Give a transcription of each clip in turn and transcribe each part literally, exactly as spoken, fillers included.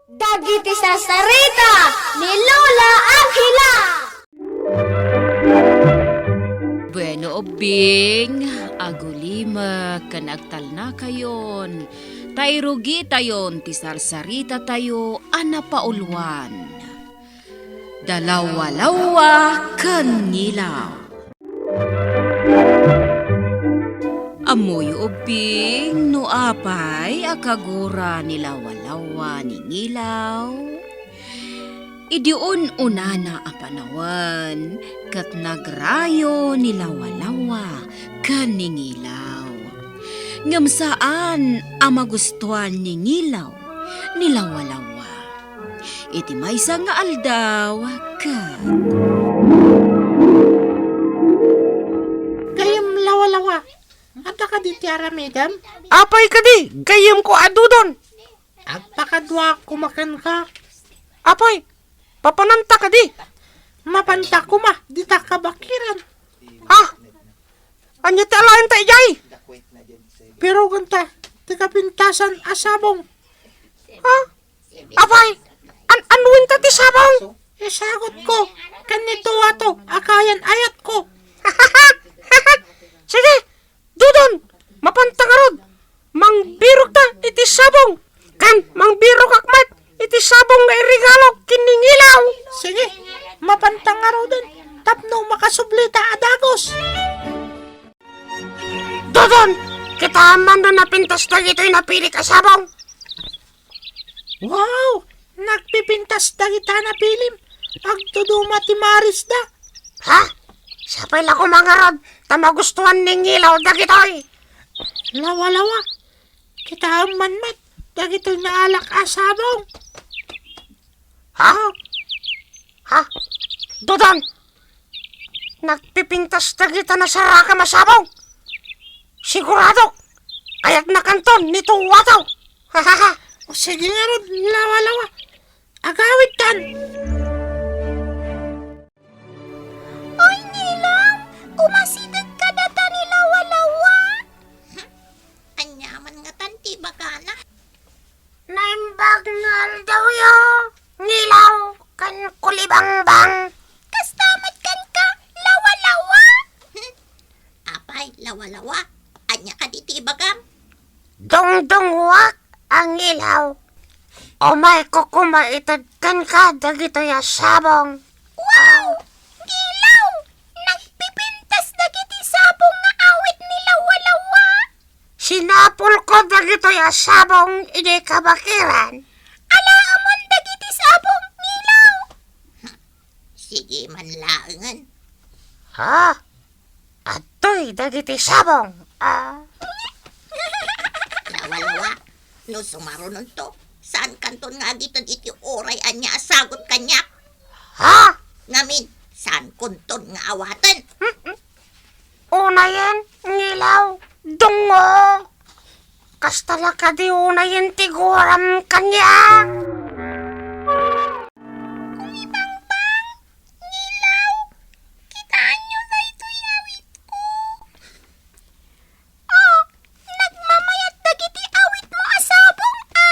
Dagiti sarsarita ni Lola Angela. Bueno, ubbing, agulimek ken agtalnakayon, ta irugitayon ti sarsaritatayo a napauluan. Dalawa-lawa ken ngilaw. Ammoyo ubbing no apay a kagura ni Lawalawa ni Ngilaw? Idi un-unana a panawen, ket nagrayo ni Lawalawa ken ni Ngilaw. Ngem saan a magustuan ni Ngilaw ni Lawalawa. Iti maysa nga aldaw, ket Gayyem, Lawalawa, adda kadi ti aramidem? Apay kadi, gayyemko a Dodon? Agpakadua koma kenka. Apay, papananta kadi? Mapanta koma dita kabakiran. Ha? Ania ti alaenta idiay? Birugenta ti kapintasan a sabong. Ha? Apay, an-, anuenta ti sabong? Isagutko ken ni Tuwato a kayan-ayatko. Sige, Dodon, mapanta ngarud. Mangbirokta iti sabong. Ken mangbirokak met iti sabong nga iregalok ken ni Ngilaw. Sige, mapanta ngaruden tapno makasublita a dagus. Dodon, kitaem man no napintas dagitoy napilik a sabong. Wow! Nagpipintas dagita napilim. Agtuduma ti marisda. Ha? Sapay la koma ngarud ta magustuan ni Ngilaw dagitoy. Lawalawa, kitaem man met dagitoy naalak a sabong. Ha? Ha? Dodon! Nagpipintas dagita nasarakam a sabong! Siguradok! Kayatnakanton ni Tuwato! O sige ngarud, Lawalawa. Agawidtan! Oy, Ngilaw! Umasideg kadata ni Lawalawa! Ania man ngatan ti ibagana? Naimbag nga aldawyo, Ngilaw, ken Kulibangbang. Kasta met kenka, Lawalawa. Apay, Lawalawa, ania kadi ti ibagam? Dungdungngoak a Ngilaw. Umayko koma ited kenka dagitoy a sabong. Wow! Ngilaw! Nagpipintas dagiti sabong nga awit ni Lawalawa. Sinapulko dagitoy a sabong idiay kabakiran. Alaamon dagiti sabong, Ngilaw. Sige man laengen. Ha? Adtoy dagiti sabong. Ah. Lawalawa, no sumarunonto, saankanton nga agited iti uray ania a sagut kaniak? Ha? Ngamin, saankonton nga awaten. Mm-mm. Unayen, Ngilaw, dungngo. Kasta la kadi unayen ti guram kaniak. Kulibangbang, Ngilaw, kitaenyo daytoy awitko. Oh, nagmamayat dagiti awitmo a sabong a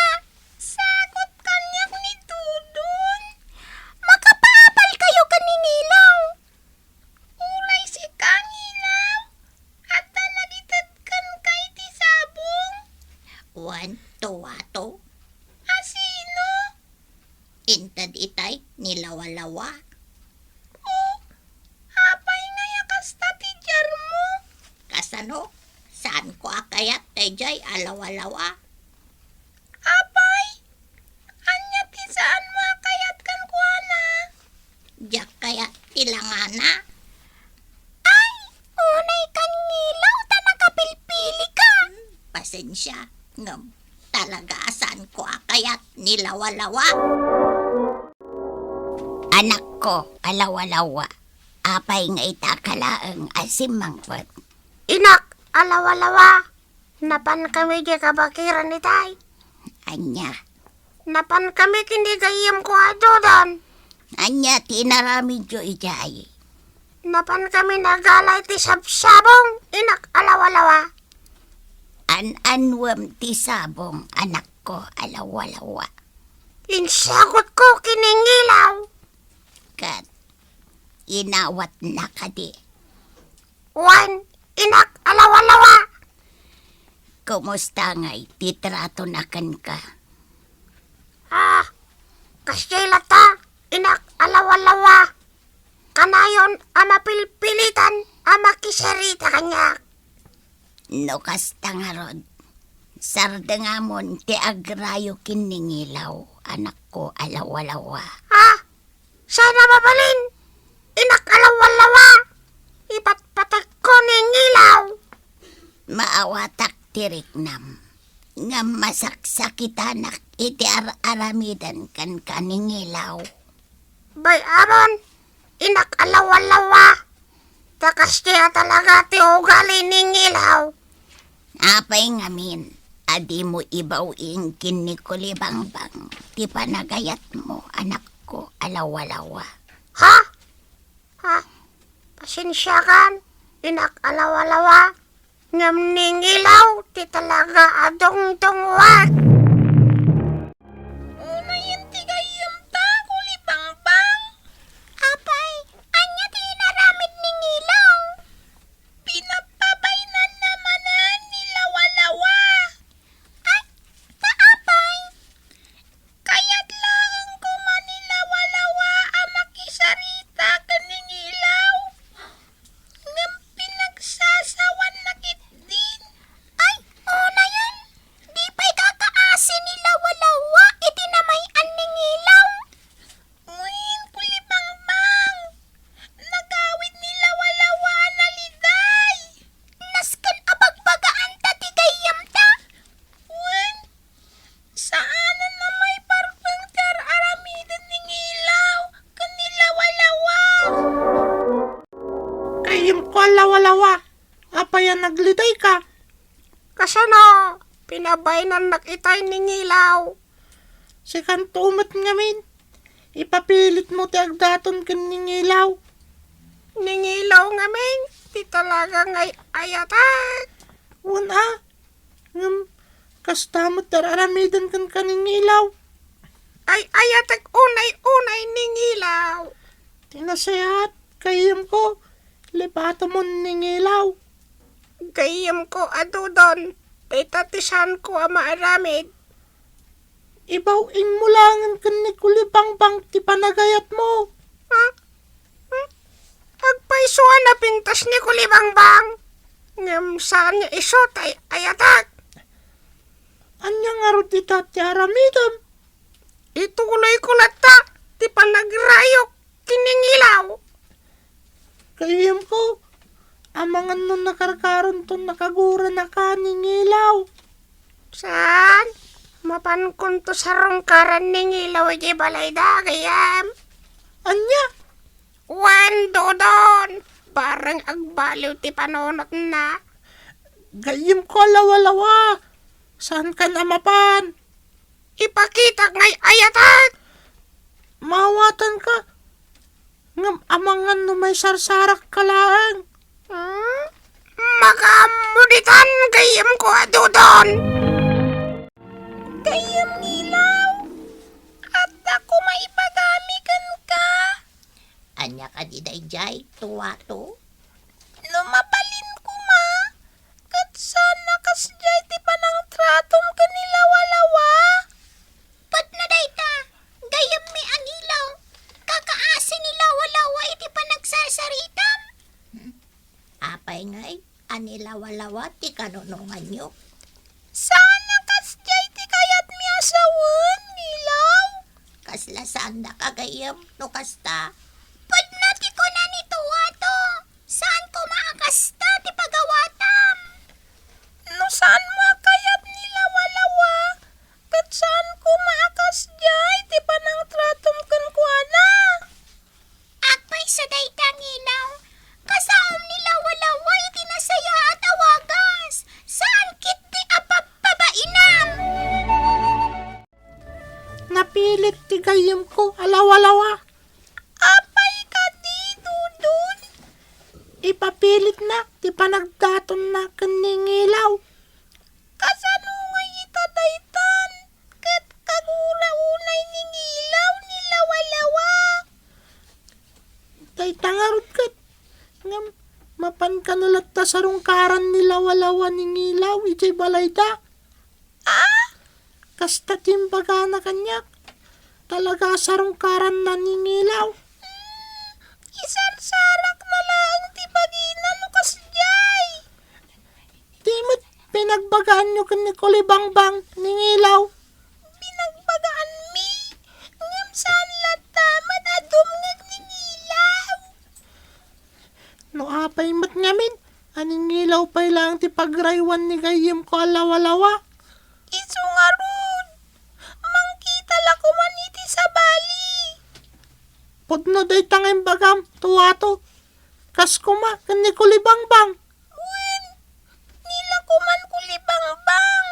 sagut kaniak ni Dodon. Makapaapalkayo ken ni Ngilaw. Uray sika, Ngilaw, adda nagited kenka iti sabong. Wen, Tuwato. A sino? Inted itay ni Lawalawa. O, apay ngay a kasta ti diarmo? Kasano? Saanko a kayat daydiay a Lawalawa. Apay, ania ti saanmo a kayat kenkuana? Diak kayat ti langana. Ay, unay kan Ngilaw ta nakapilpilika. Hmm, pasensia, ngem talaga a saanko a kayat ni Lawalawa. Anakko a Lawalawa, apay nga ita ka laeng a simmangpet? Inak a Lawalawa, napankami idiay kabakiran itay. Ania? Napankami ken ni gayyemko a Dodon. Ania ti inaramidyo idiay? Napankami nagala iti sabsabong, inak a Lawalawa. An-anuem ti sabong, anakko a Lawalawa? Insiagutko ken ni Ngilaw. Ket inawatna kadi? Wen, inak a lawalawa. Kumusta ngay ti tratona kenka? Ah, kasdiay latta, inak a lawalawa. Kanayon a mapilpilitan a makisarita kaniak. No kasta ngarud, sardengamon ti agrayo ken ni Ngilaw, anakko a lawalawa. Ha? Saan a mabalin? Inak a lawalawa! Ipatpatekko ni Ngilaw! Maawatak ti riknam, ngem masaksakitanak iti ar-aramiden kenka ni Ngilaw. Bay-amon, inak a lawalawa, ta kasdiay talaga ti ugali ni Ngilaw. Apay ngamin a dimo ibaw-ing ken ni Kulibangbang ti panagayatmo, anakko a lawalawa? Ha? Ha? Pasensiakan, inak a lawalawa. Ngem ni Ngilaw ti talaga a dungdungngoek. Unayen ti gayyemta, Kulibangbang. Apay, ania ti inaramid ni Ngilaw? Pinapabaynanna manen ni Lawalawa. Ay, ta apay? Kayat laeng koma ni Lawalawa a makisarita ken ni Ngilaw. Ngem pinagsasawanna ketdin. Ay, unayen, di pay kakaasi ni Lawalawa iti namay-an ni Ngilaw. Wen, Kulibangbang, nagawid ni Lawalawa a naliday. Nasken a bagbagaanta ti gayyemta. Wen, saanen a maiparpeng ti ar-aramiden ni Ngilaw ken ni Lawalawa. Gayyemko a lawalawa, apay a naglidayka? Kasano? Pinabaynannak itay ni Ngilaw. Sikanto met ngamin, ipapilitmo ti agdaton ken ni Ngilaw. Ni Ngilaw ngamin, ti talaga nga ay-ayatek. Wen a, ngem kasta met ti ar-aramiden kenka ni Ngilaw. Ay-ayatek unay-unay ni Ngilaw. Ti nasayaat, gayyemko, lipatemon ni Ngilaw. Gayyemko a Dodon, dayta ti saanko a maaramid. Ibaw-ingmo laengen ken ni Kulibangbang ti panagayatmo. Ha? Hmm? Agpayso a napintas ni Kulibangbang. Ngem saan nga isu ti ay-ayatek. Ania ngarud ita ti aramidem? Ituloyko latta ti panagrayok ken ni Ngilaw. Gayyemko, amangan no nakarkaronto nakaguranaka ni Ngilaw. Saan? Mapankonto sarungkaran ni Ngilaw idiay balayda, gayyem. Ania? Wen, Dodon, bareng agbaliw ti panunotna. Gayyemko a lawalawa, saankan a mapan. Ipakitak nga ay-ayatek. Maawatanka. Ngem amangan no maisarsarakka laeng. Hmm? Makaammo ditan, gayyemko a Dodon. Gayyem Ngilaw, adda koma ipagami kenka. Ania kadi daydiay, Tuato? No mabalin koma, ket saan a kasdiay ti panangtratom ken ni Lawalawa. Pudno dayta, gayyemmi a Ngilaw. Kakaasi ni Lawalawa iti panagsasaritam. Hmm? Apay ngay a ni Lawalawa ti kanunonganyo? Saan a kasdiay ti kayatmi a sawen, Ngilaw. Kasla saandaka gayyem no kasta? Pudno ti kuna ni Tuato. Saan koma a kasta ti pagawatam. No saanmo a kayat ni Lawalawa, ket saan koma a kasdiay ti panangtratom kenkuana. Agpayso dayta, Ngilaw. Kasaom ni Lawalawa iti nasayaat a wagas. Saan ketdi a pabpabainam. Napilit ti gayyemko a Lawalawa. Apay kadi, Dodon? Ipapilitna ti panagdatonna ken ni Ngilaw. Kasano ngay ita daytan? Ket kagura unay ni Mapan kano latta sarungkaran ni Lawalawa ni Ngilaw idiay balayda? Ah? Kasta ti imbagana kaniak. Talaga sarungkaranna ni Ngilaw. Hmm, isarsarakna laeng ti bagina no kasdiay. Di met pinagbagaanyo ken ni Kulibangbang ni Ngilaw? Pinagbagaanmi, ngem saan latta met a dumngeg ni Ngilaw. No apay met ngamin a ni Ngilaw pay laeng ti pagraywan ni gayyemko a Lawalawa? Isu ngarud, mangkita la koman iti sabali. Pudno dayta nga imbagam, Tuwato. Kas koma ken ni Kulibangbang. Wen, ni la koman Kulibangbang.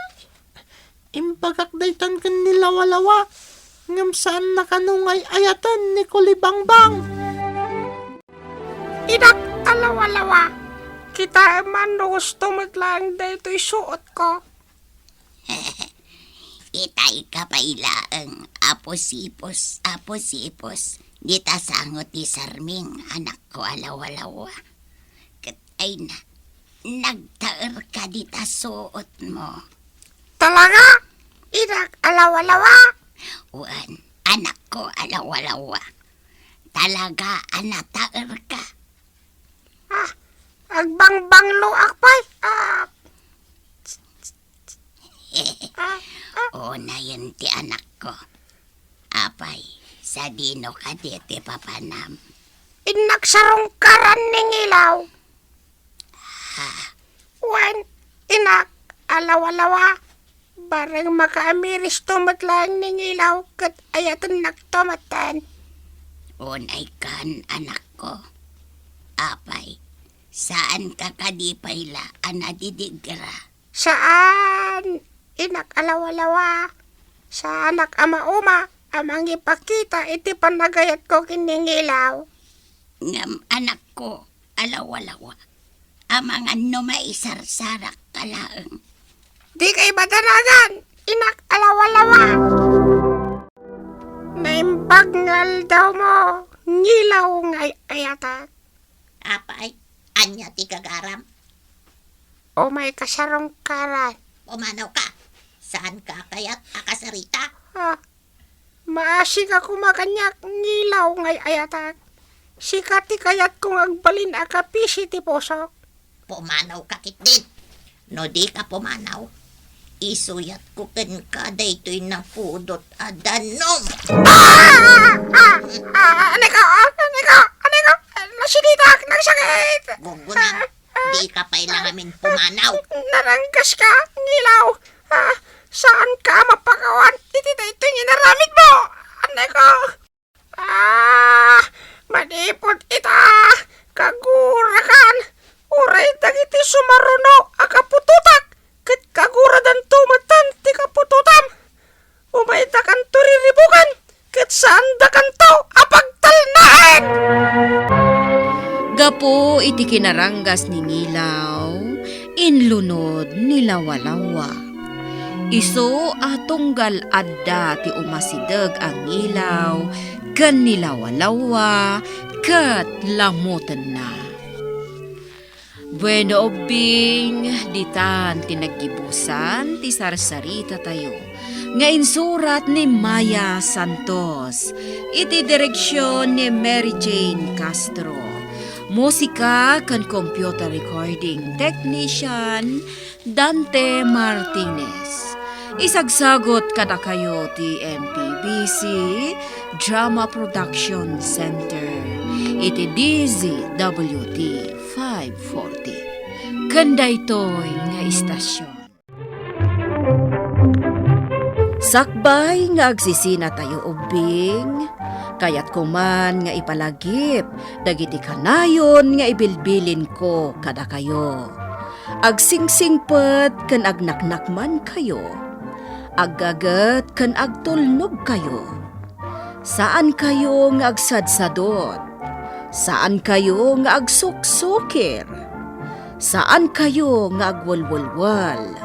Imbagak daytan ken ni Lawalawa, ngem saanna kano nga ay-ayaten ni Kulibangbang. Inak a Lawalawa, kitaem man no gusto met laeng daytoy suotko. Itay ka pay laeng, Apo Sipos, Apo Sipos, dita sango ti sarming, anakko a Lawalawa. Ket ay na, nagtaerka dita suotmo. Talaga? Inak a Lawalawa? Wen, anakko a Lawalawa. Talaga a nataerka. Ah, agbangbanglokak pay. Ah. Ah, ah. Unayen ti anakko. Apay, sadino kadi ti papanam? Innak sarungkaran ni Ngilaw. Ah. Wen, inak a Lawalawa. Bareng makaamiristo met laeng ni Ngilaw ket ayatennakto metten. Unay kan, anakko. Apay, saanka kadi pay la a nadidigra? Saan, inak a Lawalawa. Saanak a mauma a mangipakita iti panagayatko ken ni Ngilaw. Ngem anakko a Lawalawa, amangan no maisarsarakka laeng. Dika ibatanagan, inak a Lawalawa. Naimbag nga aldawmo, Ngilaw nga ay-ayatek. Apay, ania ti gagaram? Umayka sarungkaran. Pumanawka. Saanka a kayat a kasarita? Ah, maasika koma kaniak, Ngilaw nga ay-ayatek. Sika ti kayatko nga agbalin a kapisi ti pusok. Pumanawka ketdin. No dika pumanaw, isuyatko kenka daytoy napudot a danum. Ah! Ah! Ah! Aneko! Aneko! Aneko! Nasinitak! Nagsakit! Guguna, ah, ah, dika pay la ngamin pumanaw. Naranggaska, Ngilaw. Ah, saanka a mapakawan iti daytoy nga inaramidmo. Aneko! Ah, manipud ita, kagurakan, uray dagiti sumaruno a kaputotak, ket kaguradanto metten ti kaputotam. Umaydakanto riribukan, ket saandakanto a pagtalnaen. Gapu iti kinaranggas ni Ngilaw, inlunod ni Lawalawa. Isu a tunggal adda ti umasideg a Ngilaw ken ni Lawalawa ket lamutenna. Bueno, ubbing, ditan ti naggibusan ti sarsaritatayo nga insurat ni Maya Santos, iti direksion ni Mary Jane Castro, musika ken computer recording technician Dante Martinez. Isagsagut kadakayo ti M P B C Drama Production Center iti D Z W T five forty. Ken daytoy nga istasyon. Sakbay nga agsisinatayo ubbing, kayatko man nga ipalagip dagiti kanayon nga ibilbilinko kadakayo. Agsingsingpet ken agnaknakmankayo. Aggaget ken agtulnogkayo. Saankayo nga agsadsadot. Saankayo nga agsuksukir. Saankayo nga agwelwelwel.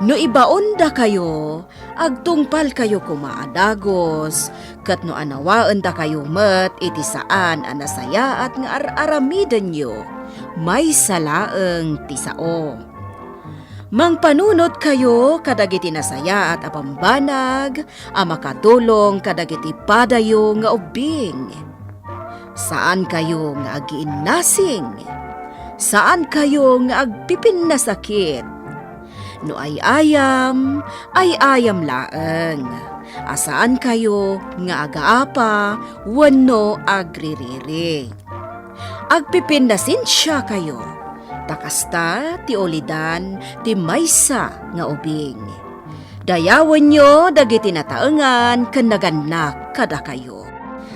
No ibaondakayo, agtungpalkayo koma a dagus, ket no anawaendakayo met iti saan a nasayaat nga ar-aramidenyo, maysa laeng ti sao. Mangpanunotkayo kadagiti nasayaat a bambanag a makatulong kadagiti padayo nga ubbing. Saankayo nga agiinnasing. Saankayo nga agpipinnasakit. No ay-ayam, ay-ayam laeng. A saankayo nga agaapa wenno agririri. Agpipinnasensiakayo, ta kasta ti ulidan ti maysa nga ubing. Dayawenyo dagiti nataengan ken nagannak kadakayo.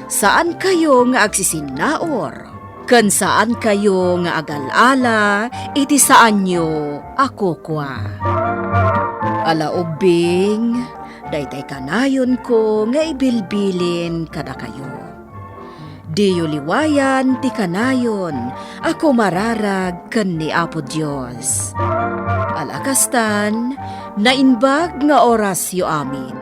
Saankayo nga agsisinnaur, ken saankayo nga agal-ala iti saanyo a kukua. Ala ubbing, daytay kanayonko nga ibilbilin kadakayo. Diyo liwayan ti kanayon a kumararag ken ni Apo Dios. Ala kastan, naimbag nga orasyo amin.